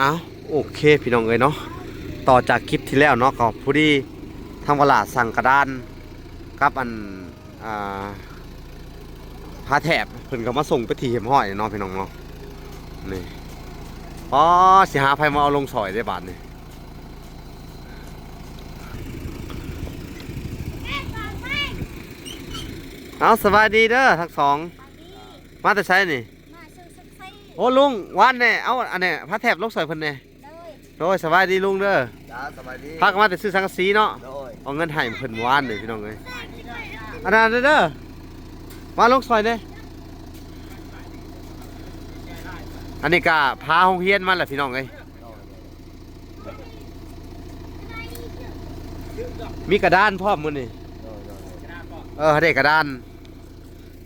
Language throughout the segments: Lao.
ອ້າວ ໂອເຄພີ່ນ້ອງເອີຍເນາະ, ຕໍ່ຈາກຄລິບທີ່ແລ້ວເນາະ ກໍພໍດີທາງວະຫຼ້າສັ່ງກະດານກັບອັນ ອ່າ ຜ້າແຖບ ເພິ່ນກໍມາສົ່ງເປັນທີ່ຮຽບຮ້ອຍເນາະພີ່ນ້ອງເນາະ. ນີ້ ອໍ ຊິຫາໃຜມາເອົາລົງຊ່ອຍເດ້ບາດນີ້. ເອົາ ສະບາຍດີເດີທັງສອງ. ມາແຕ່ໃສນີ້? ມາຊື່ຊັກຊີ. ໂອ້ ລຸງ ວານແນ່ ເອົາອັນແນ່ ຜ້າແຖບລົງຊ່ອຍເພິ່ນແນ່. ໂດຍ ໂດຍ ສະບາຍດີລຸງເດີ. ຈ້າ ສະບາຍດີ. ພາກັນມາແຕ່ຊື້ສັງກະສີເນາະ. ໂດຍ ເອົາເງິນໃຫ້ເພິ່ນວານນີ້ພີ່ນ້ອງເອີຍ. ອັນນັ້ນເດີ ມາລົງຊ່ອຍແນ່. ອັນນີ້ກະພາໂຮງຮຽນມາແຫຼະພີ່ນ້ອງເອີຍ. ໂດຍ ໂດຍ ມີກະດານພ້ອມມື້ນີ້. ໂດຍ ໂດຍ ໂດຍ. ເອີ ເດ້ກະດານ.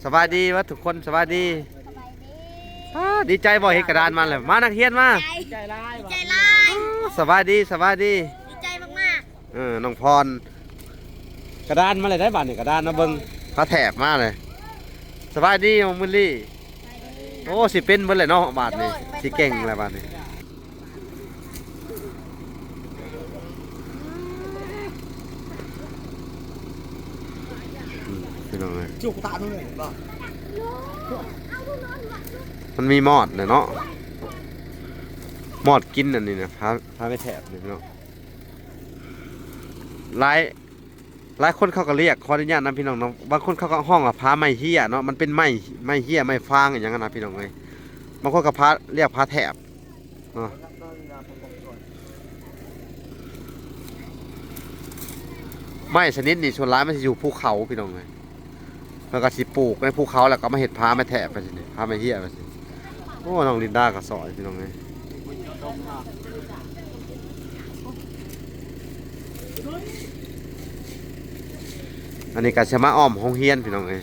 ສະບາຍດີເບິດທຸກຄົນ ສະບາຍດີ. ສະບາຍດີ. ອ້າ ດີໃຈບໍ່ ເຮັດກະດານມາແລ້ວ ມານັກຮຽນມາ. ດີໃຈຫຼາຍ ດີໃຈຫຼາຍ. ອ້າ ສະບາຍດີ ສະບາຍດີ. ດີໃຈມາກໆ. ເອີ ນ້ອງພອນ ກະດານມາແລ້ວໄດ໋ບາດນີ້ ກະດານມາເບິ່ງ ພາແຖບມາເລີຍ. ສະບາຍດີນ້ອງມິລລີ. ສະບາຍດີ. ໂອ້ ຊິເປັນເບິດແລ້ວເນາະບາດນີ້. ໂດຍ ຊິເກັ່ງແລ້ວບາດນີ້. ອືມ ພີ່ນ້ອງເອີຍ ຈຸກຕາໜ່ອຍບໍ່? ມັນມີມອດແຫຼະເນາະ ມອດກິນອັນນີ້ນະ ພາ ພາໄມ້ແຖບນີ້ພີ່ນ້ອງ. ຫຼາຍ ຫຼາຍຄົນເຂົາກໍລຽກ ຂໍອະນຸຍາດນຳພີ່ນ້ອງເນາະ ບາງຄົນເຂົາກໍຮ້ອງວ່າພາໄມ້ເຫ້ຍເນາະ ມັນເປັນໄມ້ ໄມ້ເຫ້ຍ ໄມ້ຟາງ ອີ່ຫຍັງຫັ້ນນະພີ່ນ້ອງເອີຍ. ບາງຄົນກໍພາ ລຽກພາແຖບ ເນາະ. ໄມ້ຊະນິດນີ້ສ່ວນຫຼາຍມັນຊິຢູ່ພູເຂົາພີ່ນ້ອງເອີຍ ເພິ່ນກໍຊິປູກໃນພູເຂົາ ແລ້ວກໍມາເຮັດພາໄມ້ແຖບໄປຊີ້ນີ້ ພາໄມ້ເຫ້ຍໄປຊີ້. ໂອ້ ນ້ອງລິນດາກໍຊ່ອຍພີ່ນ້ອງເອີຍ. ອັນນີ້ກໍຊິມາອ້ອມໂຮງຮຽນພີ່ນ້ອງເອີຍ.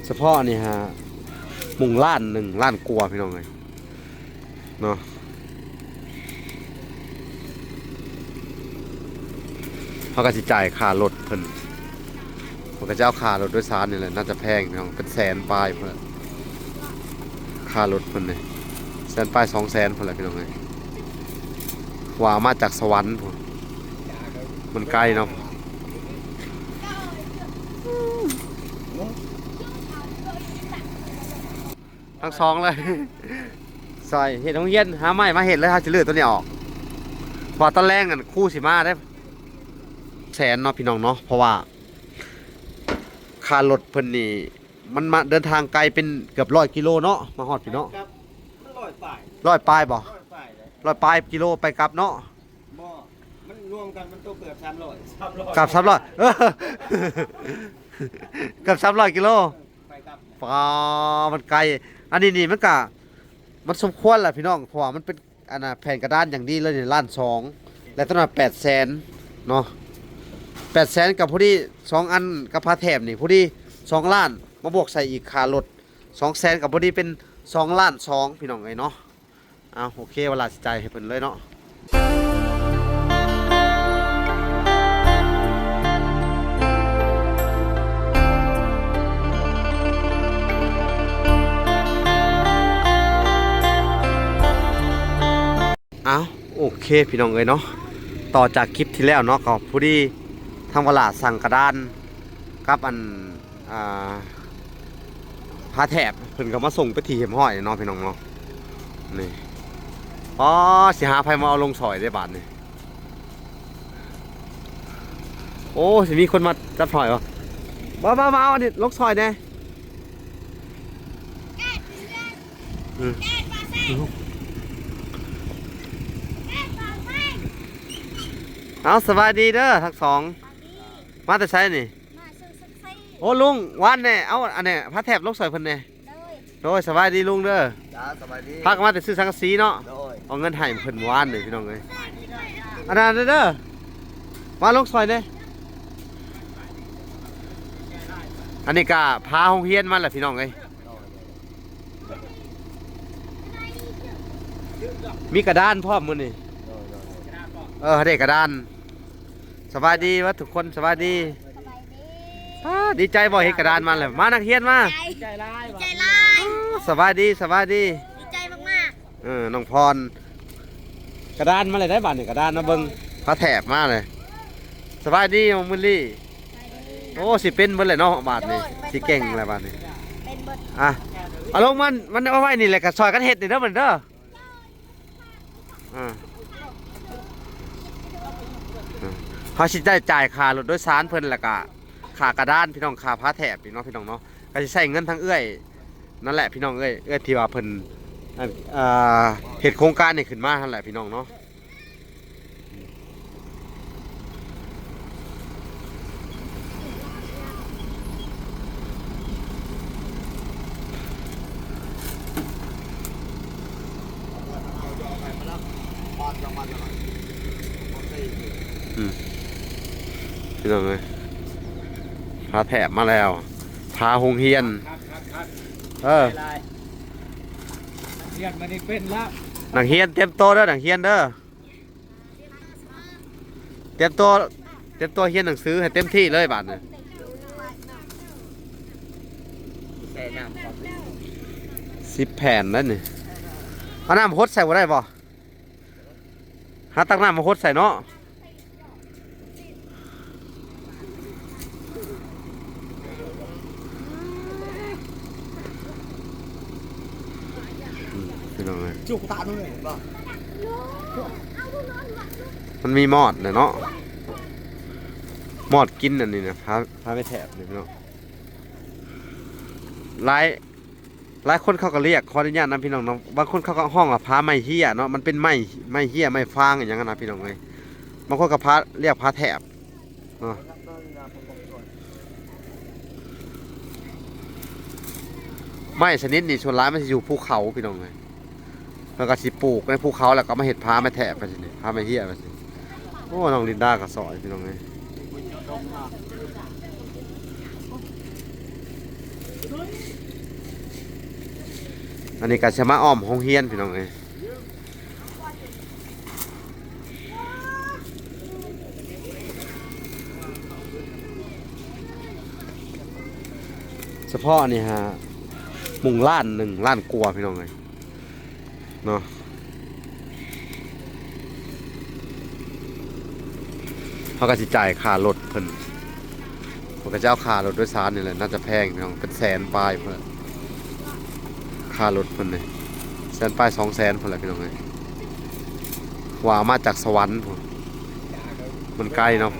ສະເພາະອັນນີ້ຫາມຸງລ້ານໜຶ່ງ ລ້ານກວ່າພີ່ນ້ອງເອີຍເນາະ. ເຮົາກໍຊິຈ່າຍຄ່າລົດເພິ່ນ ເພິ່ນກໍຈະເອົາຄ່າລົດໂດຍສານນີ້ແຫຼະ ໜ້າຈະແພງພີ່ນ້ອງ ເປັນແສນປາຍພຸ້ນແຫຼະ ຄ່າລົດເພິ່ນນີ້ ແສນປາຍ ສອງແສນພຸ້ນແຫຼະພີ່ນ້ອງເອີຍ. ວ່າມາຈາກສະຫວັນພຸ້ນ ມັນໄກເນາະ. ທັງສອງເລີຍ ຊ່ອຍເຮັດໂຮງຮຽນ ຫາໄມ້ມາເຮັດເລີຍ ເຮົາຊິຮື້ຕົວນີ້ອອກ ເພາະວ່າຕອນແລງນັ້ນຄູຊິມາເດ້. ແສນເນາະພີ່ນ້ອງເນາະ ເພາະວ່າຄ່າລົດເພິ່ນນີ້ ມັນມາເດີນທາງໄກເປັນເກືອບຮ້ອຍກິໂລເນາະ ມາຮອດພີ້ເນາະ. ກັບມັນຮ້ອຍປາຍ ຮ້ອຍປາຍບໍ່? ຮ້ອຍປາຍເດ້ ຮ້ອຍປາຍກິໂລໄປກັບເນາະ. ບໍ່ ມັນລວມກັນມັນຕົກເກືອບສາມຮ້ອຍ ສາມຮ້ອຍ ກັບສາມຮ້ອຍ ເອີ ເກືອບສາມຮ້ອຍກິໂລ ໄປກັບ. ປາ ມັນໄກ ອັນນີ້ນີ້ມັນກະ ມັນສົມຄວນແຫຼະພີ່ນ້ອງ ເພາະວ່າມັນເປັນ ອັນນ່າ ແຜ່ນກະດານຢ່າງດີເລີຍນີ້ ລ້ານສອງ ແລະ ຕົວນັ້ນແປດແສນເນາະ ແປດແສນກໍພໍດີ ສອງອັນກັບຜ້າແຖບນີ້ພໍດີ ສອງລ້ານ ມາບວກໃສ່ອີກຄ່າລົດ ສອງແສນກໍພໍດີເປັນ ສອງລ້ານສອງ ພີ່ນ້ອງເອີຍເນາະ. ເອົາ ໂອເຄ ວາລາຊິຈ່າຍໃຫ້ເພິ່ນເລີຍເນາະ. ອ້າວ ໂອເຄ ພີ່ນ້ອງເອີຍເນາະ ຕໍ່ຈາກຄລິບທີ່ແລ້ວເນາະ ກໍພໍດີທາງວາລາສັ່ງກະດານກັບອັນ ອ່າ ຜ້າແຖບ ເພິ່ນກໍມາສົ່ງເປັນທີ່ຮຽບຮ້ອຍເນາະ ພີ່ນ້ອງເນາະ. ນີ້ ອໍ ຊິຫາໃຜມາເອົາລົງຊ່ອຍເດ້ບາດນີ້. ໂອ້ ຊິມີຄົນມາຈັບຊ່ອຍບໍ່? ບໍ່ ບໍ່ ມາເອົາອັນນີ້ລົງຊ່ອຍແດ່. ອືມ ເອົາ ສະບາຍດີເດີທັງສອງ. ມາແຕ່ໃສນີ້? ມາຊື່ຊັກຊີ. ໂອ້ ລຸງ ວານແນ່ ເອົາອັນແນ່ ຜ້າແຖບລົງຊ່ອຍເພິ່ນແນ່. ໂດຍ ໂດຍ ສະບາຍດີລຸງເດີ. ຈ້າ ສະບາຍດີ. ພາກັນມາແຕ່ຊື້ສັງກະສີເນາະ. ໂດຍ ເອົາເງິນໃຫ້ເພິ່ນວານນີ້ພີ່ນ້ອງເອີຍ. ອັນນັ້ນເດີ ມາລົງຊ່ອຍແນ່. ອັນນີ້ກະພາໂຮງຮຽນມາແຫຼະພີ່ນ້ອງເອີຍ. ມີກະດານພ້ອມມື້ນີ້. ໂດຍ ໂດຍ ໂດຍ. ເອີ ເດ້ກະດານ. ສະບາຍດີເບິດທຸກຄົນ ສະບາຍດີ. ດີໃຈບໍ່ ເຫັນກະດານມາແລ້ວ? ມາ ນັກຮຽນມາ. ດີໃຈຫຼາຍ ດີໃຈຫຼາຍ. ສະບາຍດີ ສະບາຍດີ. ດີໃຈມາກໆ. ເອີ ນ້ອງພອນ ກະດານມາແລ້ວໄດ໋ ບາດນີ້ ກະດານມາເບິ່ງ ພາແຖບມາເລີຍ. ສະບາຍດີນ້ອງມະລີ. ໂອ້ ຊິເປັນເບິດແລ້ວເນາະ ບາດນີ້. ໂດຍ ຊິເກັ່ງແລ້ວບາດນີ້. ເປັນເບິດ. ອ່ະ ເອົາລົງມັນ ມັນເອົາໄວ້ນີ້ແຫຼະ ກະຊ່ອຍກັນເຮັດນີ້ເດີ ມັນເດີ. ອ່າ ເຮົາຊິໄດ້ຈ່າຍຄ່າລົດໂດຍສານເພິ່ນ ແລ້ວກະຄ່າກະດານ ພີ່ນ້ອງ ຄ່າພາແຖບ ພີ່ນ້ອງ ພີ່ນ້ອງເນາະ. ກະຊິໃຊ້ເງິນທາງເອື້ອຍນັ້ນແຫຼະ ພີ່ນ້ອງເອີຍ ເອື້ອຍທີ່ວ່າເພິ່ນ ເອີ ເຮັດໂຄງການນີ້ຂຶ້ນມາຫັ້ນແຫຼະ ພີ່ນ້ອງເນາະ. ອືມ ພີ່ນ້ອງເອີຍ ພາແຖບມາແລ້ວ ພາໂຮງຮຽນ. ຄັກໆໆ ເອີ ນັກຮຽນມານີ້ເປັນລະ ນັກຮຽນຕຽມໂຕເດີ ນັກຮຽນເດີ. ຕຽມຕົວ ຕຽມຕົວຮຽນໜັງສືໃຫ້ເຕັມທີ່ເລີຍບາດນີ້. ສິບແຜ່ນແລ້ວນີ້. ເອົານ້ຳຫົດໃສ່ບໍ່ໄດ້ບໍ່? ຫາຕັກນ້ຳມາຫົດໃສ່ເນາະ. ອືມ ພີ່ນ້ອງເອີຍ ຈຸກຕາໜູເຫັນບໍ່? ມັນມີມອດແຫຼະເນາະ ມອດກິນອັນນີ້ນະ ພາ ພາໄປແຖບນີ້ພີ່ນ້ອງ. ຫຼາຍ ຫຼາຍຄົນເຂົາກໍລຽກ ຂໍອະນຸຍາດນຳພີ່ນ້ອງເນາະ ບາງຄົນເຂົາກໍຮ້ອງວ່າພາໄມ້ເຫ້ຍເນາະ ມັນເປັນໄມ້ ໄມ້ເຫ້ຍ ໄມ້ຟາງ ອີ່ຫຍັງຫັ້ນນະພີ່ນ້ອງເອີຍ. ບາງຄົນກໍພາ ລຽກພາແຖບເນາະ. ໄມ້ຊະນິດນີ້ສ່ວນຫຼາຍມັນຊິຢູ່ພູເຂົາພີ່ນ້ອງເອີຍ. ເພິ່ນກໍຊິປູກໃນພູເຂົາ ແລ້ວກໍມາເຮັດພາໄມ້ແຖບໄປຊີ້ນີ້ ພາໄມ້ເຫ້ຍໄປຊີ້. ໂອ້ ນ້ອງລິນດາກໍຊອຍພີ່ນ້ອງເອີຍ. ອັນນີ້ກໍຊິມາອ້ອມໂຮງຮຽນພີ່ນ້ອງເອີຍ. ສະເພາະອັນນີ້ຫາມຸງລ້ານໜຶ່ງ ລ້ານກວ່າພີ່ນ້ອງເອີຍເນາະ. ເຮົາກໍຊິຈ່າຍຄ່າລົດເພິ່ນ ເພິ່ນກໍຈະເອົາຄ່າລົດໂດຍສານນີ້ແຫຼະ ໜ້າຈະແພງພີ່ນ້ອງ ເປັນແສນປາຍພຸ້ນແຫຼະ ຄ່າລົດເພິ່ນນີ້ ແສນປາຍ ສອງແສນພຸ້ນແຫຼະພີ່ນ້ອງເອີຍ. ວ່າມາຈາກສະຫວັນພຸ້ນ ມັນໄກເນາະ.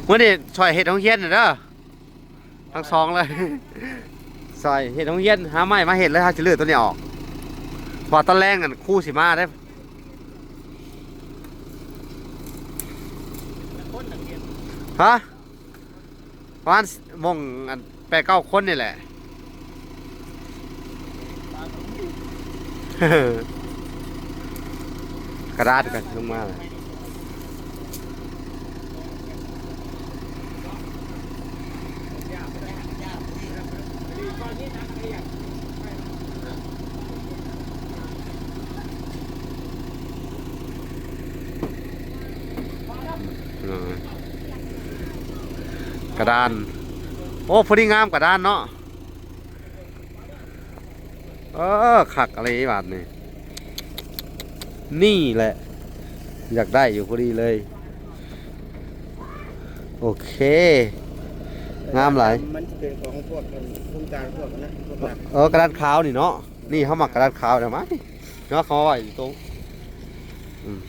ມື້ນີ້ຊ່ອຍເຮັດໂຮງຮຽນເດີ ທັງສອງເລີຍ ຊ່ອຍເຮັດໂຮງຮຽນ ຫາໄມ້ມາເຮັດເລີຍ ເຮົາຊິຮື້ຕົວນີ້ອອກ ເພາະວ່າຕອນແລງຫັ້ນຄູຊິມາເດ້. ຮະ? ປະມານ ໂມງອັນ ແປດເກົ້າຄົນນີ້ແຫຼະ. ກະດາດກໍລົງມາແລ້ວ. ອືມ ກະດານ ໂອ້ ພໍດີງາມກະດານເນາະ. ເອີ ຄັກອີ່ຫຼີບາດນີ້ ນີ້ແຫຼະ ຢາກໄດ້ຢູ່ພໍດີເລີຍ. ໂອເຄ ງາມຫຼາຍ. ມັນຊິເປັນຂອງພວກໂຄງການພວກນັ້ນ ພວກລັດ. ເອີ ກະດານຂາວນີ້ເນາະ. ນີ້ເຮົາມັກກະດານຂາວນະ ມານີ້ເນາະ ເຂົາເອົາໄວ້ຢູ່ຕົງ ອືມ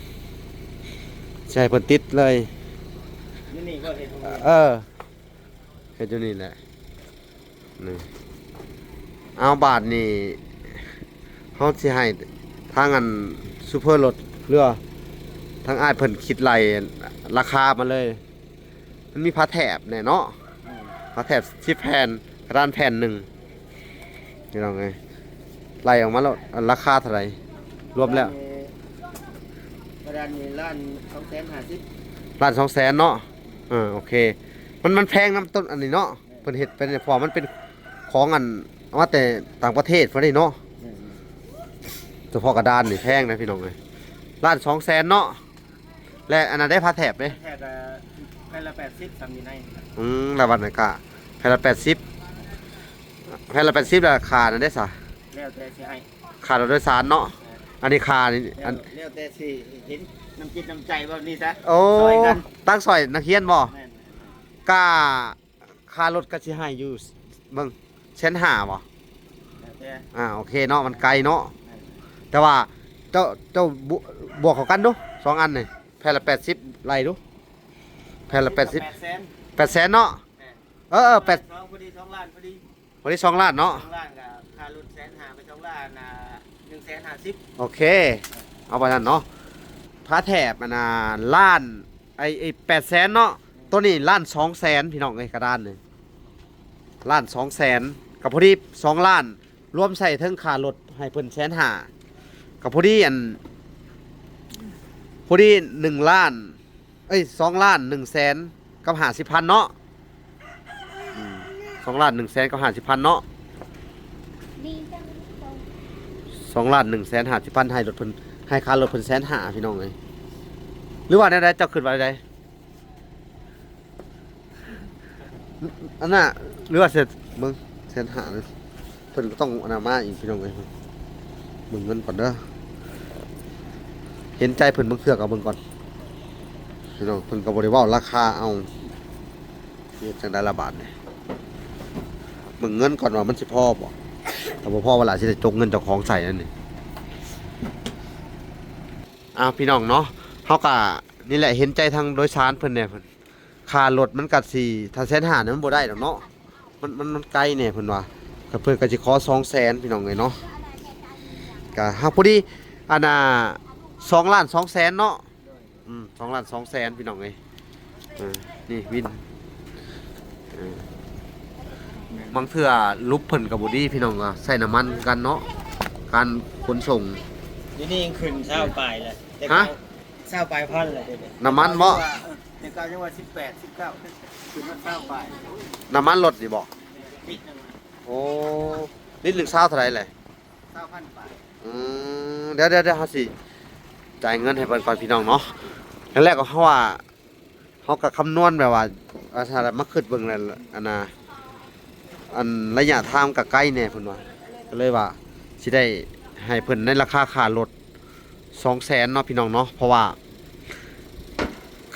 ຊິໃຫ້ເພິ່ນຕິດເລີຍ. ຢູ່ນີ້ບໍ່ເຮັດ ເອີ ເຮັດຢູ່ນີ້ແຫຼະ ນີ້. ເອົາ ບາດນີ້ເຮົາຊິໃຫ້ທາງອັນຊູເຟີລົດ ຫຼືວ່າທາງອ້າຍເພິ່ນຄິດໄລ່ລາຄາມາເລີຍ. ມັນມີຜ້າແຖບແດ່ເນາະ ອືມ ຜ້າແຖບສິບແຜ່ນ ກະດານແຜ່ນໜຶ່ງ ພີ່ນ້ອງເອີຍ. ໄລ່ອອກມາໂລດ ອັນລາຄາເທົ່າໃດ ລວມແລ້ວ? ກະດານນີ້ ກະດານນີ້ລ້ານສອງແສນຫ້າສິບ ລ້ານສອງແສນເນາະ. ເອີ ໂອເຄ ມັນ ມັນແພງນຳຕົ້ນອັນນີ້ເນາະ ເພິ່ນເຮັດໄປນີ້ ເພາະວ່າມັນເປັນຂອງອັນ ເອົາມາແຕ່ຕ່າງປະເທດພຸ້ນເດ້ເນາະ. ແມ່ນໆ ສະເພາະກະດານນີ້ແພງນະພີ່ນ້ອງເອີຍ ລ້ານສອງແສນເນາະ. ແລະອັນນັ້ນເດ້ ຜ້າແຖບເດ້ ແຜ່ນລະແປດສິບ ສ່ຳນີ້ໃນ ອືມ ລະວັນນັ້ນກະແຜ່ນລະແປດສິບ ແຜ່ນລະແປດສິບ ລະຄ່ານັ້ນເດ້ຊະ ແລ້ວແຕ່ຊິໃຫ້ ຄ່າລົດໂດຍສານເນາະ. ແມ່ນ ອັນນີ້ຄ່ານີ້ ແລ້ວ ອັນ ແລ້ວແຕ່ຊິເຫັນນ້ຳຈິດນ້ຳໃຈແບບນີ້ຊະ ໂອ້ ຊ່ອຍກັນ ຕັ້ງຊ່ອຍນັກຮຽນບໍ່? ແມ່ນໆ ກະ ຄ່າລົດກະຊິໃຫ້ຢູ່ ເບິ່ງ ແສນຫ້າບໍ່? ແລ້ວແຕ່ ອ່າ ໂອເຄເນາະ ມັນໄກເນາະ. ແມ່ນ ແຕ່ວ່າເຈົ້າ ເຈົ້າບວ ບວກເຂົ້າກັນດູ ສອງອັນນີ້ ແຜ່ນລະແປດສິບ ໄລ່ດູ ແຜ່ນລະແປດສິບ ແປດແສນ ແປດແສນເນາະ. ແມ່ນ ເອີ ເອີ ແປດ ສອງ ພໍດີ ສອງລ້ານພໍດີ ພໍດີ ສອງລ້ານເນາະ. ສອງລ້ານກະຄ່າລົດແສນຫ້າ ໄປສອງລ້ານ ອ່າ ໜຶ່ງແສນຫ້າສິບ ໂອເຄ ເອົາປານນັ້ນເນາະ. ຜ້າແຖບອັນນ່າ ລ້ານ ໄອ້ ໄອ້ ແປດແສນເນາະ ໂຕນີ້ລ້ານສອງແສນ ພີ່ນ້ອງເອີຍ ກະດານນີ້ ລ້ານສອງແສນ ກະພໍດີສອງລ້ານ ລວມໃສ່ເຖິງຄ່າລົດໃຫ້ເພິ່ນແສນຫ້າ ກະພໍດີອັນ ພໍດີໜຶ່ງລ້ານ ເອີຍ ສອງລ້ານໜຶ່ງແສນກັບຫ້າສິບພັນເນາະ. ອືມ ສອງລ້ານໜຶ່ງແສນກັບຫ້າສິບພັນເນາະ ສອງລ້ານໜຶ່ງແສນຫ້າສິບພັນ ໃຫ້ລົດເພິ່ນ ໃຫ້ຄ່າລົດເພິ່ນແສນຫ້າ ພີ່ນ້ອງເອີຍ. ຫຼືວ່າແນວໃດ ເຈົ້າຄິດວ່າແນວໃດ? ອັນນ່າ ຫຼືວ່າແສນ ເບິ່ງ ແສນຫ້າ ເພິ່ນກະຕ້ອງອັນນ່າມາອີກ ພີ່ນ້ອງເອີຍ. ເບິ່ງເງິນກ່ອນເດີ ເຫັນໃຈເພິ່ນ ບາງເທື່ອກະເບິ່ງກ່ອນ ພີ່ນ້ອງ. ເພິ່ນກະບໍ່ໄດ້ເວົ້າລາຄາເອົາ ເຮັດຈັ່ງໃດລະບາດນີ້ ເບິ່ງເງິນກ່ອນວ່າມັນຊິພໍບໍ່? ຖ້າບໍ່ພໍ ວາລະຊິໄດ້ຈົກເງິນເຈົ້າຂອງໃສ່ນັ້ນນີ້. ອ້າວ ພີ່ນ້ອງເນາະ ເຮົາກະນີ້ແຫຼະ ເຫັນໃຈທາງໂດຍສານເພິ່ນແດ່ ເພິ່ນ ຄ່າລົດມັນກະຊິ ຖ້າແສນຫ້ານີ້ມັນບໍ່ໄດ້ດອກເນາະ ມັນ ມັນ ມັນໄກແດ່ເພິ່ນວ່າ ກະເພິ່ນກະຊິຂໍສອງແສນ ພີ່ນ້ອງເອີຍເນາະ. ກະຫາກພໍດີອັນນ່າ ສອງລ້ານສອງແສນເນາະ. ອືມ ສອງລ້ານສອງແສນ ພີ່ນ້ອງເອີຍ. ເອີ ນີ້ວິນ ເອີ ບາງເທື່ອຫຼຸບເພິ່ນກະບໍ່ດີ ພີ່ນ້ອງ ກໍໃຊ້ນ້ຳມັນຄືກັນເນາະ ການຂົນສົ່ງ. ດຽວນີ້ຍັງຂຶ້ນຊາວປາຍແຫຼະ ແຕ່ ຮະ? ຊາວປາຍພັນແຫຼະ ນ້ຳມັນບໍ່? ເອີ ແຕ່ເກົ່າຍັງວ່າສິບແປດ ສິບເກົ້າ ຂຶ້ນມາຊາວປາຍ. ນ້ຳມັນລົດນີ້ບໍ່? ລິດໜຶ່ງ ໂອ້ ລິດໜຶ່ງຊາວເທົ່າໃດແຫຼະ? ຊາວພັນປາຍ. ອືມ ດຽວໆໆ ເຮົາຊິຈ່າຍເງິນໃຫ້ເພິ່ນກ່ອນ ພີ່ນ້ອງເນາະ. ຄັ້ງແລກເຮົາວ່າ ເຮົາກະຄຳນວນແບບວ່າ ວ່າຖ້າມາຄຶດເບິ່ງແລ້ວ ອັນນ່າ ອັນໄລຍະທາງກະໄກແດ່ເພິ່ນວ່າ ກະເລີຍວ່າຊິໄດ້ໃຫ້ເພິ່ນໃນລາຄາຄ່າລົດສອງແສນເນາະ ພີ່ນ້ອງເນາະ. ເພາະວ່າ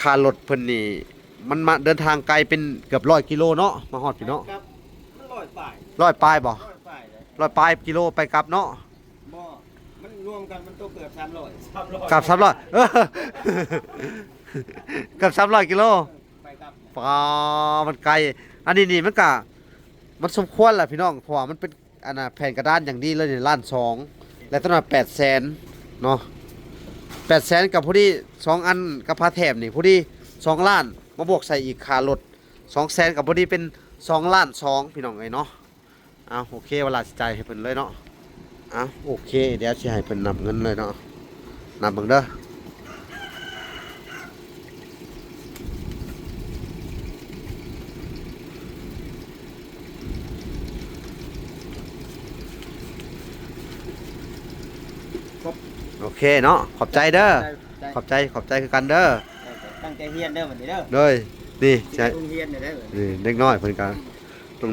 ຄ່າລົດເພິ່ນນີ້ ມັນມາເດີນທາງໄກເປັນເກືອບຮ້ອຍກິໂລເນາະ ມາຮອດພີ້ເນາະ. ໄປກັບມັນຮ້ອຍປາຍ ຮ້ອຍປາຍບໍ່? ຮ້ອຍປາຍເລີຍ ຮ້ອຍປາຍກິໂລໄປກັບເນາະ. ບໍ່ ມັນລວມກັນມັນຕົກເກືອບສາມຮ້ອຍ ສາມຮ້ອຍ ກັບສາມຮ້ອຍ ເອີ ເກືອບສາມຮ້ອຍກິໂລ ເອີ ໄປກັບ. ປາ ມັນໄກ ອັນນີ້ນີ້ມັນກະ ມັນສົມຄວນແຫຼະພີ່ນ້ອງ ເພາະວ່າມັນເປັນ ອັນນ່າ ແຜ່ນກະດານຢ່າງດີເລີຍນີ້ ລ້ານສອງ ແລະ ໂຕນັ້ນແປດແສນເນາະ ແປດແສນກະພໍດີສອງອັນ ກັບຜ້າແຖບນີ້ພໍດີສອງລ້ານ ມາບວກໃສ່ອີກຄ່າລົດສອງແສນ ກະພໍດີເປັນສອງລ້ານສອງ ພີ່ນ້ອງເອີຍເນາະ. ເອົາ ໂອເຄ ວາລະຊິຈ່າຍໃຫ້ເພິ່ນເລີຍເນາະ. ເອົາ ໂອເຄ ດຽວຊິໃຫ້ເພິ່ນນັບເງິນເລີຍເນາະ ນັບເບິ່ງເດີ. ໂອເຄເນາະ ຂອບໃຈເດີ ຂອບໃຈ ຂອບໃຈຄືກັນເດີ. ຕັ້ງໃຈຮຽນເດີບັດນີ້ເດີ ໂດຍ ນີ້ ຊິໄປໂຮງຮຽນເດີ ນີ້ເດັກນ້ອຍເພິ່ນກະ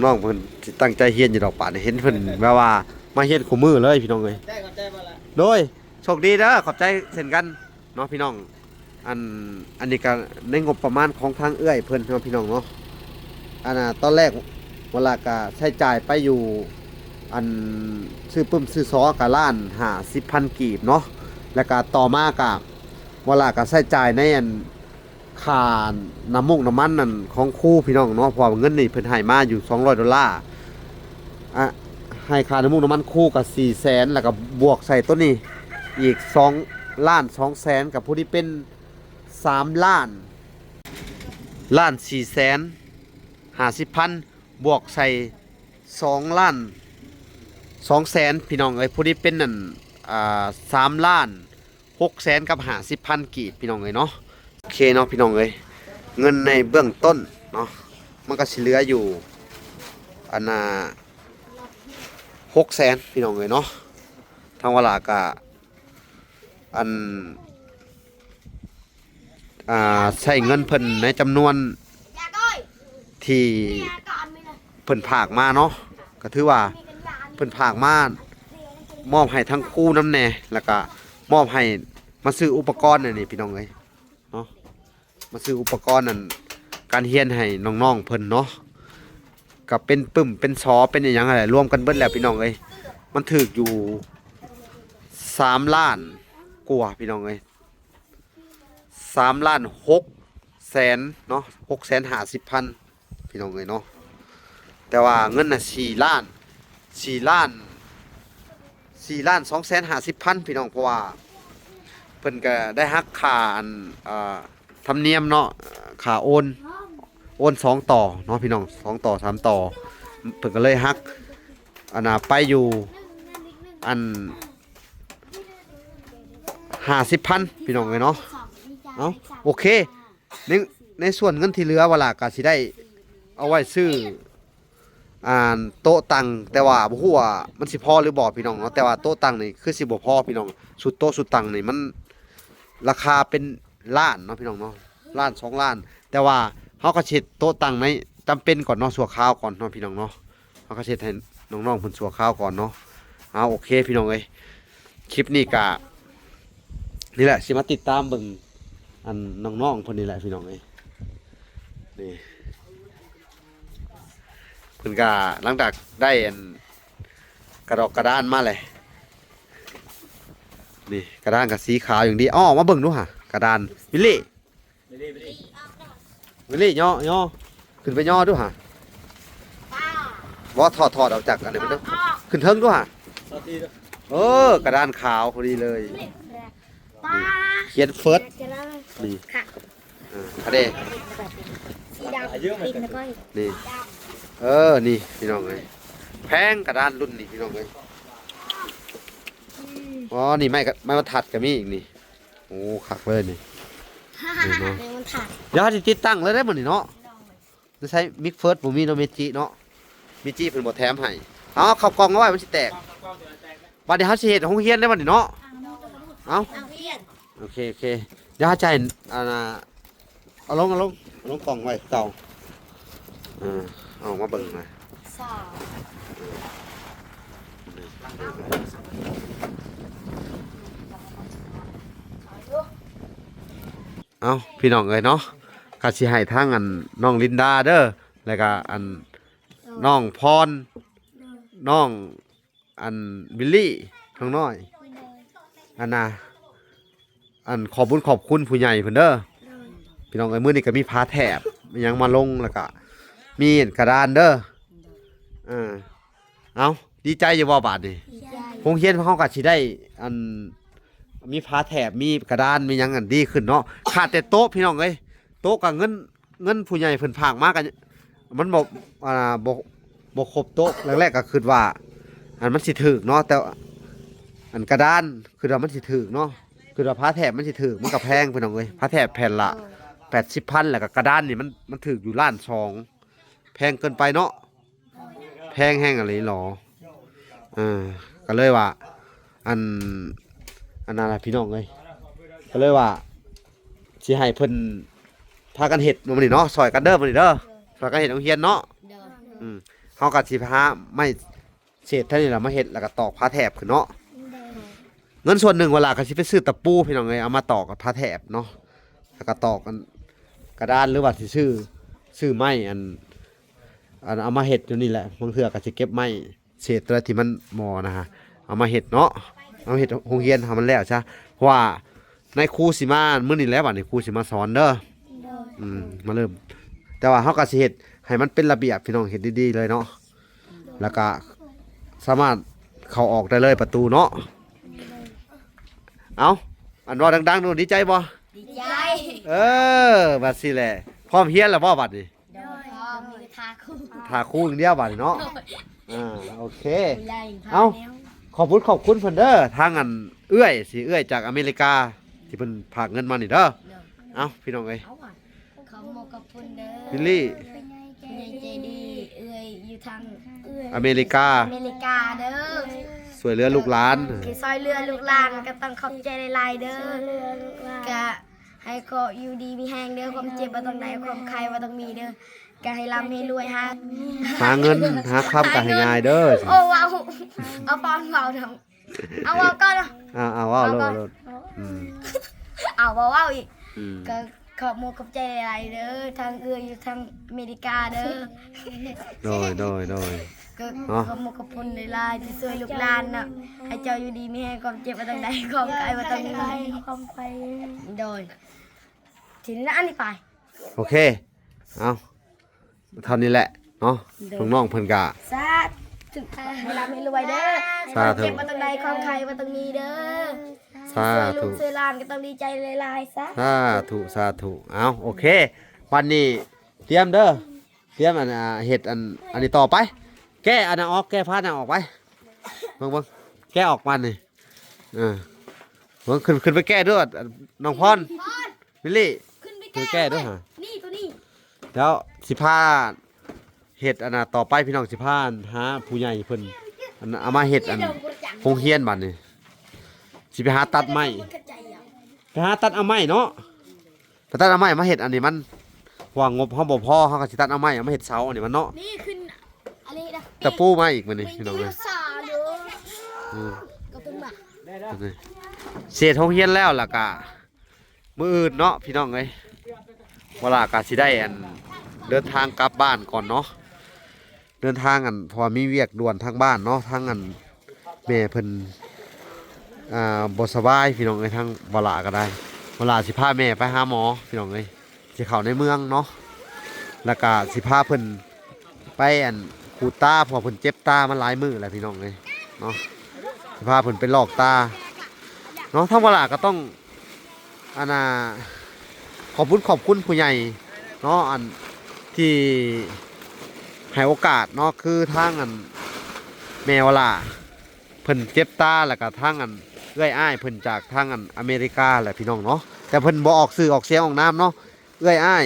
ນ້ອງໆເພິ່ນຊິຕັ້ງໃຈຮຽນຢູ່ດອກ ປານນີ້ເຫັນເພິ່ນແບບວ່າມາຮຽນຄູ່ມື້ເລີຍ ພີ່ນ້ອງເອີຍ. ຂອບໃຈ ຂອບໃຈບໍ່ລະ ໂດຍ ໂຊກດີເດີ ຂອບໃຈເຊັ່ນກັນເນາະ ພີ່ນ້ອງ. ອັນ ອັນນີ້ກະໃນງົບປະມານຂອງທາງເອື້ອຍເພິ່ນເນາະ ພີ່ນ້ອງເນາະ. ອັນນ່າ ຕອນແລກວາລະກະໃຊ້ຈ່າຍໄປຢູ່ ອັນ ຊື້ປຶ້ມຊື້ຊໍກະລ້ານຫ້າສິບພັນກີບເນາະ ແລ້ວກະຕໍ່ມາກະ ວາລະກະໃຊ້ຈ່າຍໃນອັນ ຄ່ານ້ຳມູກນ້ຳມັນນັ້ນຂອງຄູ ພີ່ນ້ອງເນາະ ເພາະວ່າເງິນນີ້ເພິ່ນໃຫ້ມາຢູ່ສອງຮ້ອຍໂດລາ ອະ ໃຫ້ຄ່ານ້ຳມູກນ້ຳມັນຄູກະສີ່ແສນ ແລ້ວກະບວກໃສ່ໂຕນີ້ອີກສອງລ້ານສອງແສນ ກະພໍດີເປັນສາມລ້ານ ລ້ານສີ່ແສນຫ້າສິບພັນ ບວກໃສ່ສອງລ້ານສອງແສນ ພີ່ນ້ອງເອີຍ ພໍດີເປັນອັນ ອ່າ ສາມລ້ານ ຫົກແສນກັບຫ້າສິບພັນກີບ ພີ່ນ້ອງເອີຍເນາະ. ໂອເຄເນາະ ພີ່ນ້ອງເອີຍ ເງິນໃນເບື້ອງຕົ້ນເນາະ ມັນກໍຊິເຫຼືອຢູ່ ອັນນ່າ ຫົກແສນ ພີ່ນ້ອງເອີຍເນາະ. ທາງວາລາກໍ ອັນ ອ່າ ໃຊ້ເງິນເພິ່ນໃນຈຳນວນທີ່ເພິ່ນຝາກມາເນາະ, ກໍຖືວ່າເພິ່ນຝາກມາມອບໃຫ້ທາງຄູນຳແດ່ ແລ້ວກໍມອບໃຫ້ມາຊື້ອຸປະກອນອັນນີ້ ພີ່ນ້ອງເອີຍເນາະ, ມາຊື້ອຸປະກອນອັນການຮຽນໃຫ້ນ້ອງໆເພິ່ນເນາະ, ກໍເປັນປຶ້ມເປັນສໍເປັນອີ່ຫຍັງຫັ້ນແຫຼະ ລວມກັນເບິດແລ້ວ ພີ່ນ້ອງເອີຍ. ມັນຖືກຢູ່ສາມລ້ານກວ່າ ພີ່ນ້ອງເອີຍ. ສາມລ້ານຫົກແສນເນາະ ຫົກແສນຫ້າສິບພັນ ພີ່ນ້ອງເອີຍເນາະ. ແຕ່ວ່າເງິນນະສີ່ລ້ານ ສີ່ລ້ານ ສີ່ລ້ານສອງແສນຫ້າສິບພັນ ພີ່ນ້ອງ, ເພາະວ່າເພິ່ນກໍໄດ້ຫັກຄ່າອັນ ອ່າ ທຳນຽມເນາະ, ຄ່າໂອນ ໂອນສອງຕໍ່ເນາະ ພີ່ນ້ອງ, ສອງຕໍ່ ສາມຕໍ່ ເພິ່ນກໍເລີຍຫັກ ອັນນ່າ ໄປຢູ່ ອັນ ຫ້າສິບພັນ ພີ່ນ້ອງເອີຍເນາະ. ເອົ້າ ໂອເຄ ໃນ ໃນສ່ວນເງິນທີ່ເຫຼືອ ວາລາກໍຊິໄດ້ເອົາໄວ້ຊື້ ອ່າ ໂຕະຕັ່ງ, ແຕ່ວ່າບໍ່ຮູ້ວ່າມັນຊິພໍຫຼືບໍ່ ພີ່ນ້ອງເນາະ. ແຕ່ວ່າໂຕະຕັ່ງນີ້ຄືຊິບໍ່ພໍ ພີ່ນ້ອງ, ຊຸດໂຕະຊຸດຕັ່ງນີ້ມັນລາຄາເປັນລ້ານເນາະ ພີ່ນ້ອງເນາະ, ລ້ານສອງລ້ານ. ແຕ່ວ່າເຮົາກໍຊິເຮັດໂຕະຕັ່ງໃນຈຳເປັນກ່ອນເນາະ, ຊົ່ວຄາວກ່ອນເນາະ ພີ່ນ້ອງເນາະ. ເຮົາກໍເຮັດໃຫ້ນ້ອງໆເພິ່ນຊົ່ວຄາວກ່ອນເນາະ. ເອົາ ໂອເຄ ພີ່ນ້ອງເອີຍ, ຄລິບນີ້ກະນີ້ແຫຼະ ຊິມາຕິດຕາມເບິ່ງ ອັນ ນ້ອງໆເພິ່ນນີ້ແຫຼະ ພີ່ນ້ອງເອີຍ. ນີ້ ເພິ່ນກະຫຼັງຈາກໄດ້ອັນກະດອກກະດານມາແຫຼະ, ນີ້ກະດານກະສີຂາວຢ່າງດີ. ເອົາ ເອົາມາເບິ່ງດູຫາ ກະດານ ວິລລີ. ວິລລີ ຍໍ ຍໍ ຂຶ້ນໄປຍໍດູຫາ. ບໍ່ ຖອດ ຖອດອອກຈາກອັນນີ້ເບິ່ງດູ, ຂຶ້ນເທິງດູຫາ. ເອີ ກະດານຂາວພໍດີເລີຍ. ຂຽນເຟີດ ນີ້ ເອີ ອັນນີ້ ສີດຳ ນີ້ ເອີ ນີ້ ພີ່ນ້ອງເອີຍ, ແພງກະດານລຸ້ນນີ້ ພີ່ນ້ອງເອີຍ. ອໍ ນີ້ໄມ້ ໄມ້ບັນທັດກໍມີອີກນີ້. ໂອ້ ຄັກເລີຍນີ້. ນີ້ເນາະ ແມ່ນມັນຂາດ. ດຽວເຮົາຊິຕິດຕັ້ງເລີຍເດ້ມື້ນີ້ເນາະ. ໃຊ້ມິກເຟີດບໍ່ມີເນາະ ເມຈິເນາະ, ເມຈິເພິ່ນບໍ່ແຖມໃຫ້. ເອົາ ເອົາເຂົ້າກ່ອງເອົາໄວ້ ມັນຊິແຕກ. ບັດນີ້ເຮົາຊິເຮັດໂຮງຮຽນເດ້ບັດນີ້ເນາະ. ເອົາ ເອົາຮຽນ. ໂອເຄ ໂອເຄ ດຽວເຮົາຈະໃຫ້ ອັນນ່າ ເອົາລົງ ເອົາລົງ ເອົາລົງກ່ອງໄວ້ເກົ່າ. ເອີ ເອົາມາເບິ່ງໜ່ອຍ. ເອົາ ພີ່ນ້ອງເອີຍເນາະ, ກໍຊິໃຫ້ທາງອັນນ້ອງລິນດາເດີ ແລ້ວກໍອັນນ້ອງພອນ ນ້ອງ ອັນ ວິລລີ ນ້ອງນ້ອຍ ອັນນ່າ ອັນ ຂອບບຸນຂອບຄຸນຜູ້ໃຫຍ່ເພິ່ນເດີ. ໂດຍ ພີ່ນ້ອງເອີຍ, ມື້ນີ້ກໍມີຜ້າແຖບ ມີຫຍັງມາລົງ ແລ້ວກໍມີອັນກະດານເດີ. ເອີ ເອົ້າ ດີໃຈຢູ່ບໍ່ບາດນີ້? ດີໃຈ. ໂຮງຮຽນເຮົາກໍຊິໄດ້ ອັນ ມີຜ້າແຖບ ມີກະດານ ມີຫຍັງ ອັນ ດີຂຶ້ນເນາະ. ຂາດແຕ່ໂຕະ ພີ່ນ້ອງເອີຍ, ໂຕະກໍເງິນ ເງິນຜູ້ໃຫຍ່ເພິ່ນຝາກມາກໍມັນບໍ່ ອ່າ ບໍ່ ບໍ່ຄົບໂຕະ. ແລກໆກໍຄິດວ່າ ອັນ ມັນຊິຖືກເນາະ, ແຕ່ ອັນ ກະດານ ຄິດວ່າມັນຊິຖືກເນາະ, ຄິດວ່າຜ້າແຖບມັນຊິຖືກ, ມັນກໍແພງ ພີ່ນ້ອງເອີຍ. ຜ້າແຖບແຜ່ນລະແປດສິບພັນ ແລ້ວກໍກະດານນີ້ມັນ ມັນຖືກຢູ່ລ້ານສອງ, ແພງເກີນໄປເນາະ. ແພງແຮງອີ່ຫຼີຫຼໍ. ເອີ ກໍເລີຍວ່າ ອັນ ອັນນັ້ນລະ ພີ່ນ້ອງເອີຍ, ກໍເລີຍວ່າຊິໃຫ້ເພິ່ນພາກັນເຮັດມື້ນີ້ເນາະ, ຊ່ອຍກັນເດີມື້ນີ້ເດີ, ຊ່ອຍກັນເຮັດໂຮງຮຽນເນາະ. ໂດຍ. ອືມ ເຮົາກໍຊິຫາໄມ້ເສດເທົ່ານີ້ລະມາເຮັດ ແລ້ວກໍຕອກຜ້າແຖບຂຶ້ນເນາະ. ໂດຍ. ເງິນສ່ວນໜຶ່ງ ວາລາກໍຊິໄປຊື້ຕະປູ ພີ່ນ້ອງເອີຍ, ເອົາມາຕອກກັບຜ້າແຖບເນາະ, ແລ້ວກໍຕອກອັນກະດານ ຫຼືວ່າຊິຊື້ ຊື້ໄມ້ອັນ ອັນ ເອົາມາເຮັດຢູ່ນີ້ແຫຼະ. ບາງເທື່ອກໍຊິເກັບໄມ້ເສດຕົວໃດທີ່ມັນບໍ່ນະ ເອົາມາເຮັດເນາະ, ເອົາເຮັດໂຮງຮຽນໃຫ້ມັນແລ້ວຊະ. ເພາະວ່ານາຍຄູຊິມາມື້ນີ້ແຫຼະ, ບັດນີ້ຄູຊິມາສອນເດີ. ໂດຍ. ອືມ ມາເລີ່ມ, ແຕ່ວ່າເຮົາກໍຊິເຮັດໃຫ້ມັນເປັນລະບຽບ ພີ່ນ້ອງ, ເຮັດດີໆເລີຍເນາະ, ແລ້ວກໍສາມາດເຂົ້າອອກໄດ້ເລີຍປະຕູເນາະ. ເອົ້າ ອັນ ເວົ້າດັງໆດູ, ດີໃຈບໍ່? ດີໃຈ. ເອີ ບັດຊີ້ແຫຼະ, ພ້ອມຮຽນແລ້ວບໍ່ບັດນີ້? ໂດຍ. ຖ້າຄູ ຖ້າຄູຢ່າງດຽວບາດນີ້ເນາະ. ໂດຍ. ອ່າ ໂອເຄ. ເອົ້າ ຂອບຄຸນ ຂອບຄຸນເພິ່ນເດີ, ທາງອັນເອື້ອຍ ຊິເອື້ອຍຈາກອາເມລິກາ ທີ່ເພິ່ນຝາກເງິນມານີ້ເດີ. ໂດຍ. ເອົ້າ ພີ່ນ້ອງເອີຍ, ຂໍຂອບຄຸນເດີ ວິລລີ ຜູ້ໃຫຍ່ໃຈ ທາງເອື້ອຍອາເມລິກາ ອາເມລິກາເດີ ຊ່ວຍເຫຼືອລູກຫຼານ ທີ່ຊ່ອຍເຫຼືອລູກຫຼານ ກໍຕ້ອງຂອບໃຈຫຼາຍໆເດີ ຊ່ວຍເຫຼືອລູກຫຼານ ກະໃຫ້ເຂົາຢູ່ດີມີແຮງເດີ ຄວາມເຈັບບໍ່ຕ້ອງໄດ້ ຄວາມໄຂ້ບໍ່ຕ້ອງມີເດີ ກະໃຫ້ລ່ຳໃຫ້ລວຍ ຫາ ຫາເງິນຫາຄຳກະໃຫ້ງ່າຍເດີ ໂອ້ ເວົ້າ ເອົາປອນເວົ້ານຳ ເອົາເວົ້າກ່ອນເນາະ ອ່າ ເອົາເວົ້າໂລດ ເວົ້າກ່ອນ ໂລດ ອືມ ເອົາ ບໍ່ເວົ້າອີກ ອືມ ກໍຂອບມຸກຂອບໃຈຫຼາຍໆເດີ ທາງເອື້ອຍຢູ່ທາງອາເມລິກາເດີ ໂດຍ ໂດຍ ໂດຍ ກໍ ເນາະ ຂອບມຸກຂອບຄຸນຫຼາຍໆທີ່ຊ່ວຍລູກຫຼານເນາະ ໃຫ້ເຈົ້າຢູ່ດີມີແຮງ ຄວາມເຈັບບໍ່ຕ້ອງໄດ້ ຄວາມໄຂ້ບໍ່ຕ້ອງມີ ຄວາມໄຂ້ ໂດຍ ທີນີ້ອັນນີ້ໄປ ໂອເຄ ເອົາ ເທົ່ານີ້ແຫຼະເນາະ ໂດຍ ນ້ອງໆເພິ່ນກະ ສາທຸ ໃຫ້ລ່ຳໃຫ້ລວຍເດີ ສາທຸ ຄວາມເຈັບບໍ່ຕ້ອງໄດ້ ຄວາມໄຂ້ບໍ່ຕ້ອງມີເດີ ສາທຸ ຊ່ວຍລູກຊ່ວຍຫຼານກໍຕ້ອງດີໃຈຫຼາຍໆ ສາ ສາທຸ ສາທຸ ເອົາ ໂອເຄ ບັດນີ້ຕຽມເດີ ຕຽມອັນ ອ່າ ເຮັດອັນ ອັນນີ້ຕໍ່ໄປ ແກະອັນນັ້ນອອກ ແກະຜ້ານັ້ນອອກໄປ ເບິ່ງໆ ແກະອອກມານີ້ ເອີ ເບິ່ງ ຂຶ້ນ ຂຶ້ນໄປແກະເດີ ນ້ອງພອນ ວິລລີ ຂຶ້ນໄປແກະເດີຫາ ນີ້ ໂຕນີ້ ແລ້ວຊິພາເຮັດອັນນ່າຕໍ່ໄປ ພີ່ນ້ອງ ຊິພາຫາຜູ້ໃຫຍ່ເພິ່ນ ອັນ ເອົາມາເຮັດອັນໂຮງຮຽນ ບັດນີ້ຊິໄປຫາຕັດໄມ້ ໄປຫາຕັດເອົາໄມ້ເນາະ ໄປຕັດເອົາໄມ້ມາເຮັດອັນນີ້ມັນ ເພາະວ່າງົບເຮົາບໍ່ພໍ ເຮົາກໍຊິຕັດເອົາໄມ້ເອົາມາເຮັດເສົາອັນນີ້ມັນເນາະ ນີ້ຂຶ້ນອັນນີ້ນະ ຕະປູມາອີກມື້ນີ້ ນີ້ ພີ່ນ້ອງເອີຍ ສາເດີ ອືມ ກໍເປັນວ່າ ນີ້ ເສດໂຮງຮຽນແລ້ວ ແລ້ວກະມື້ອື່ນເນາະ ພີ່ນ້ອງເອີຍ ວາລາກໍຊິໄດ້ອັນ ເດີນທາງກັບບ້ານກ່ອນເນາະ ເດີນທາງອັນ ເພາະວ່າມີວຽກດ່ວນທາງບ້ານເນາະ ທາງອັນ ແມ່ເພິ່ນ ອ່າ ບໍ່ສະບາຍ ພີ່ນ້ອງເອີຍ ທາງວາລາກໍໄດ້ ວາລາຊິພາແມ່ໄປຫາໝໍ ພີ່ນ້ອງເອີຍ ຊິເຂົ້າໃນເມືອງເນາະ ແລ້ວກະຊິພາເພິ່ນໄປອັນຂູດຕາ ເພາະວ່າເພິ່ນເຈັບຕາມາຫຼາຍມື້ແລ້ວ ພີ່ນ້ອງເອີຍເນາະ ຊິພາເພິ່ນໄປລອກຕາເນາະ ທາງວາລາກໍຕ້ອງ ອັນນ່າ ຂອບຄຸນ ຂອບຄຸນຜູ້ໃຫຍ່ເນາະ ອັນທີ່ໃຫ້ໂອກາດເນາະ ຄືທາງອັນແມ່ວາລາ ເພິ່ນເຈັບຕາ ແລ້ວກະທາງອັນເອື້ອຍອ້າຍເພິ່ນຈາກທາງອັນອາເມລິກາແຫຼະ ພີ່ນ້ອງເນາະ ແຕ່ເພິ່ນບໍ່ອອກຊື່ອອກສຽງອອກນາມເນາະ ເອື້ອຍອ້າຍ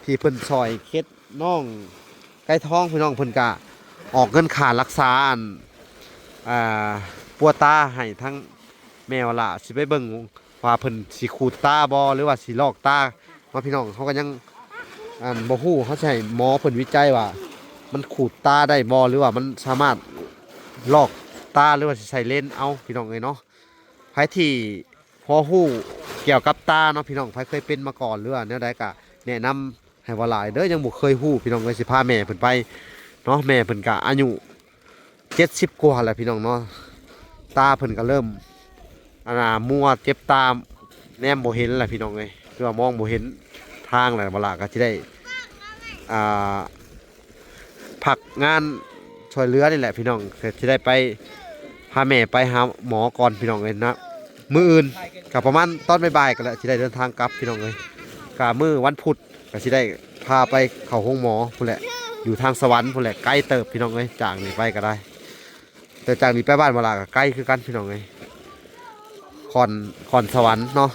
ທີ່ເພິ່ນຊ່ອຍເຄັດນ້ອງໄກ່ທອງ ພີ່ນ້ອງ ເພິ່ນກະອອກເງິນຄ່າລັກສາອັນ ອ່າ ປົວຕາໃຫ້ທາງແມ່ວາລາ ຊິໄປເບິ່ງວ່າເພິ່ນຊິຂູດຕາບໍ່ ຫຼືວ່າຊິລອກຕາເນາະ ພີ່ນ້ອງ ເຮົາກໍຍັງ ອັນ ບໍ່ຮູ້ ເຮົາຊິໃຫ້ໝໍເພິ່ນວິໄຈວ່າມັນຂູດຕາໄດ້ບໍ່ ຫຼືວ່າມັນສາມາດລອກຕາ ຫຼືວ່າຊິໃສ່ເລນເອົາ ພີ່ນ້ອງເອີຍເນາະ ໃຜທີ່ພໍຮູ້ກ່ຽວກັບຕາເນາະ ພີ່ນ້ອງ ໃຜເຄີຍເປັນມາກ່ອນ ຫຼືວ່າແນວໃດກໍແນະນຳໃຫ້ວ່າຫຼາຍເດີ ຍັງບໍ່ເຄີຍຮູ້ ພີ່ນ້ອງເອີຍ ຊິພາແມ່ເພິ່ນໄປເນາະ ແມ່ເພິ່ນກໍອາຍຸ ເຈັດສິບກວ່າແລ້ວ ພີ່ນ້ອງເນາະ ຕາເພິ່ນກໍເລີ່ມ ອັນນ່າ ມົວ ເຈັບຕາ ແນມບໍ່ເຫັນແລ້ວ ພີ່ນ້ອງເອີຍ ຄືວ່າມອງບໍ່ເຫັນທາງແລ້ວ ວາລາກໍຊິໄດ້ ອ່າ ພັກງານຊ່ວຍເຫຼືອນີ້ແຫຼະ ພີ່ນ້ອງ ກໍຊິໄດ້ໄປພາແມ່ໄປຫາໝໍກ່ອນ ພີ່ນ້ອງເອີຍນະ ມື້ອື່ນກໍປະມານຕອນບ່າຍໆ ກໍແຫຼະ ຊິໄດ້ເດີນທາງກັບ ພີ່ນ້ອງເອີຍ ກໍມື້ວັນພຸດ ກໍຊິໄດ້ພາໄປເຂົ້າໂຮງໝໍພຸ້ນແຫຼະ ຢູ່ທາງສະຫວັນພຸ້ນແຫຼະ ໄກເຕີບ ພີ່ນ້ອງເອີຍ ຈາກນີ້ໄປກໍໄດ້ ແຕ່ຈາກນີ້ໄປບ້ານວາລາກໍໄກຄືກັນ ພີ່ນ້ອງເອີຍ ຄອນ ຄອນສະຫວັນເນາະ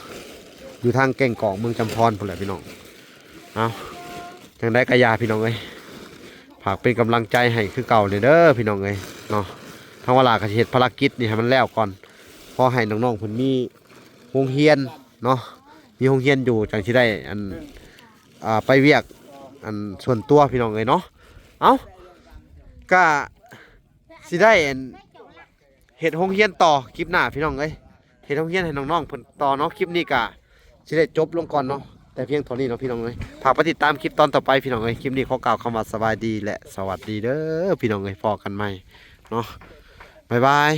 ຢູ່ທາງແກ້ງກອງ ເມືອງຈຳພອນພຸ້ນແຫຼະ ພີ່ນ້ອງ ເອົາ ຈັ່ງໃດກໍຢ່າ ພີ່ນ້ອງເອີຍ ຝາກເປັນກຳລັງໃຈໃຫ້ຄືເກົ່າແດ່ເດີ ພີ່ນ້ອງເອີຍເນາະ ທາງວາລາກໍຊິເຮັດພາລະກິດນີ້ໃຫ້ມັນແລ້ວກ່ອນ ພໍໃຫ້ນ້ອງໆເພິ່ນມີໂຮງຮຽນເນາະ ມີໂຮງຮຽນຢູ່ ຈັ່ງຊິໄດ້ ອັນ ອ່າ ໄປວຽກ ອັນ ສ່ວນຕົວ ພີ່ນ້ອງເອີຍເນາະ ເອົ້າ ກະຊິໄດ້ ອັນ ເຮັດໂຮງຮຽນຕໍ່ ຄລິບໜ້າ ພີ່ນ້ອງເອີຍ ເຮັດໂຮງຮຽນໃຫ້ນ້ອງໆເພິ່ນຕໍ່ເນາະ ຄລິບນີ້ກະຊິໄດ້ຈົບລົງກ່ອນເນາະ ແຕ່ພຽງເທົ່ານີ້ເນາະ ພີ່ນ້ອງເອີຍ ຝາກໄປຕິດຕາມຄລິບຕອນຕໍ່ໄປ ພີ່ນ້ອງເອີຍ ຄລິບນີ້ຂໍກ່າວຄຳວ່າສະບາຍດີ ແລະ ສະຫວັດດີເດີ ພີ່ນ້ອງເອີຍ ພໍ້ກັນໃໝ່ເນາະ ບາຍບາຍ.